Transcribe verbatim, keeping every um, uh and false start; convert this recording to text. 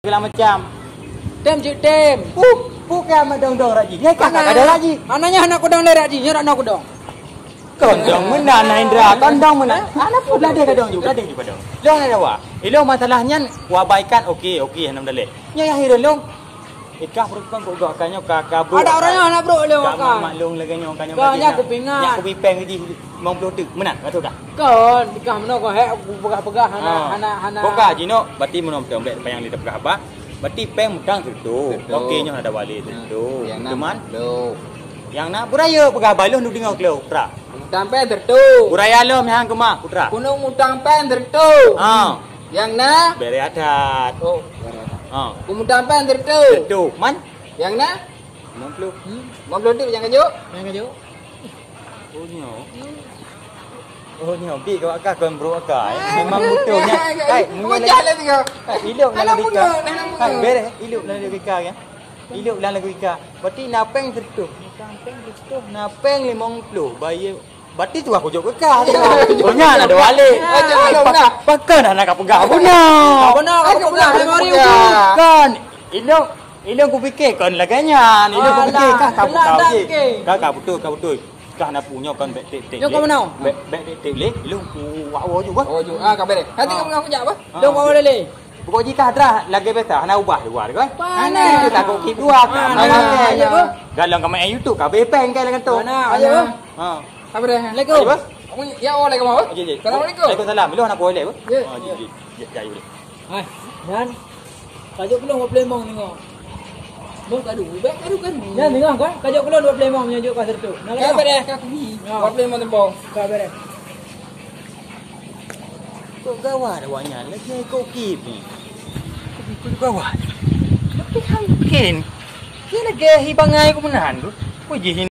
Segala macam. Tem cit tem. Pu, pu ka mak dong-dong raji. Nyan ka ada raji. Hana nyan hana kudong le raji, nyan hana kudong. Kondong meunan na Indra, kondong meunan. Hana pu ladeh kadong ju, ladeh ju kadong. Long na dawa. Ilong masalah nyan wabaikan oke, oke hana mendalek. Nyan yang hireuen long. Ikah perut kan kok gak kanyo ka ka bro. Ada orang yang nak bro le makan. Mak long lagak nyo kanyo. Kau nyak kupingan. Nyak kupipeng ji. Limong ploh teuk meunan, ka teuka. Kon, tikah meunoe kon, hek, aku peugah-peugah hana, hana, hana. Boka jinoe, berarti meunoe beutôi, bèk payah lé tapeugah haba. Berarti pèng mutang sireutoh. Sireutoh. Oke, nyoe ada wali sireutoh. Nyang na ploh. Nyang na, beuraya peugah baloh nu deungoe keu putra. Mutang pèng sireutoh. Beuraya lom nyang keumah, putra. Kunong mutang pèng sireutoh. Ha. Nyang na? Bèrèh adat. Oh, bèrèh adat. Ha. Ku mutang pèng sireutoh. Sireutoh. Man? Nyang na? Limong ploh. Hmm? Limong ploh teuk nyang kajok? Nyang kajok. Oh, nyoe. Oh, nyoe. Bi kawak kah kon bro kah, eh? Memang beutôi nyan. Hai, meunyoe lagi. Hai, ilok na lagi kah. Hai, bèrèh, ilok na lagi kah, ya. Ilok na lagi kah. Berarti na pèng sireutoh. Na pèng sireutoh, na pèng limong ploh. Baye, berarti tu aku jok kah. Oh, nyan ada wali. Pakon hana ka peugah guna. Guna ka peugah. Kan. Ilok, ilok kupikir kon lagèe nyan. Ilok kupikir kah ka peugah. Kah, ka beutôi, ka beutôi. Kah na pu nyoe kon bèk tip-tip. Nyoe kon meunan. Bèk, bèk tip-tip lé. Ilong ku wak woe ju bah. Oh, ju. Ah, ka bèrèh. Nanti kamu ngaku jak bah. Dong kau lele. Pokok jih kah dah lagèe biasa, hana ubah luar kan? Panas. Itu takut kip dua kan. Panas. Galong ka main YouTube, ka bepeng kan dengan tu. Panas. Ayo. Ha. Apa dah? Assalamualaikum. Ayo, bah. Kamu ya Allah lagi mau? Assalamualaikum. Waalaikumsalam. Lu anak boleh bah? Ya. Ha, ji, ji. Ya, ya, ya. Hai, Nan. Kajok keulong dua puluh limong ningo. Bang kadu, bang kadu kan. Nyan ningo kan? Kajok keulong dua puluh limong nyan jok ka sireutoh. Nah, ka bèrèh ka kubi. Dua puluh limong tembong. Ka bèrèh. Kok gawat awak nyan lagi kok kip ni. Kok gawat. Tapi hai mungkin. Kira lagi hi bangai ku meunan tu. Kok jih